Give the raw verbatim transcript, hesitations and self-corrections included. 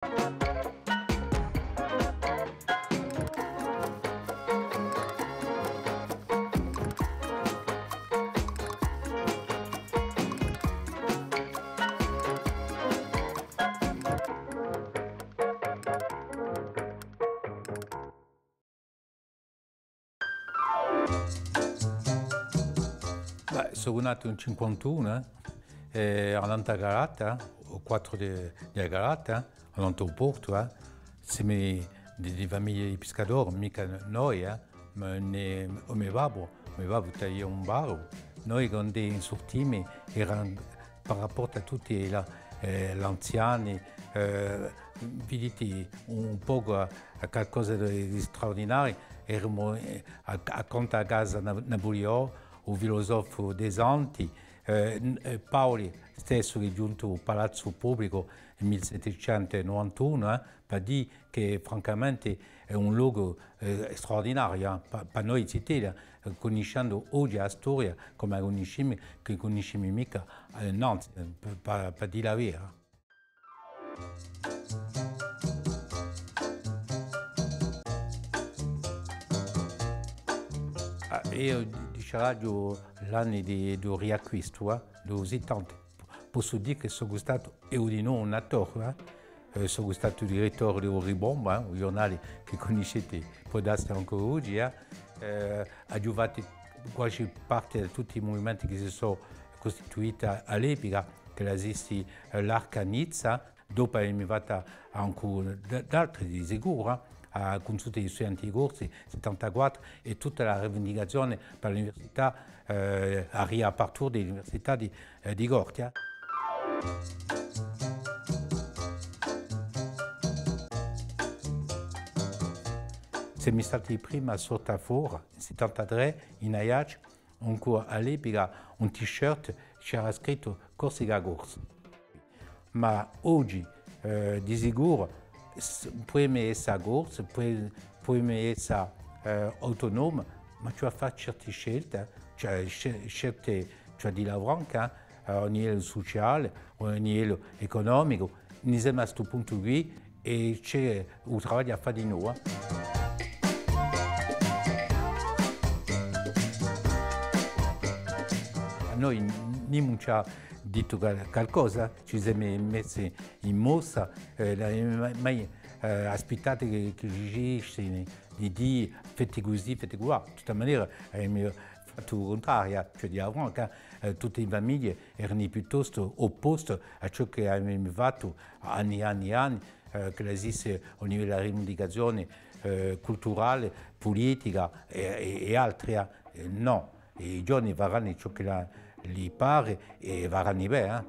Bè, sò natu in cinquantunu, eh, eh, annant'à a Galata, eh, o quattru di, di a Galata, eh, annant'à u portu, eh. Semu di, di famiglia di piscadori, micca noi, eh, ma ne, o me babbu, o me babbu t'avia un baru. Noi quandu insurtimu era par rapport à tutti la, eh, l'anziani, eh, viditi un pocu à, à calcosa di, di straurdinariu, eramu, eh, à, accantu à a casa Na-, Napuliò, u filusofu Desanti, eh, n-, eh, Paoli stessu chì hè ghjuntu à u Palazzu Publicu in mille settecentu nuvantunu, eh, par dì chì francamente hè un locu, eh, straurdinariu, eh, pà, pà noi zitelli, eh, cunniscendu oghje a storia cum'è a cunniscimu, chì cunniscimu micca, eh, nanzi, eh, pà, pà, pà dì a vera. Ah, eiu di-, diceraghju l'anni di, di u riacquistu, eh, di u sittanta. Possu dì chì sò statu eiu dinò un attore, eh. Eh, sò statu direttore di u Ribombu, eh, u ghjurnale chì cunniscite, pò dassi, ancu oghje, eh. Eh, aghju fattu quasi parte di tutti i muvimenti chì si sò custituiti à, à l'epica, ch'ella esisti, eh, l'Arca Nizza, dopu avemu fattu ancu d-, d'altri, di sicuru, eh, a Cunsulta di Studianti Corsi, settantaquattru, è tutta a rivindicazione per l'università, eh, a riapartura di l'università di, eh, di Corti, eh. Semu stati i primi à sorta fora, in settantatrè, in Aiacciu, ancu à l'epica, un t-shirt c'era scrittu Corsica Corsa. Ma oghje, eh, di sicuru, s-, pudemu essa corsi, pudemu, pudemu essa, eh, autonomi, ma ci vole à fà certe scelte, eh, cioè sce-, scelte, cioè di a franca, eh, à livellu suciale, à livellu ecunomicu, ni semu à stu puntu quì è ci hè u travagliu à fà dinò, eh. Noi nimu ci hà dittu qual-, calcosa, ci semu messi in mossa, eh, ùn avemu mai, mai, eh, aspittatu chì, chì ci dicessi di, di fate cusì, fate culà. Di tutta manera, avemu fattu u cuntrariu, cioè di a franca, eh, tutte e famiglie eranu piuttostu opposte à ciò chì avemu fattu anni, anni, anni, eh, ch'ella esiste à livellu di rivindicazione, eh, culturale, pulitica è, è, è altri, eh, nò. È i ghjovani faranu ciò chì la, li pare è faranu bè, eh.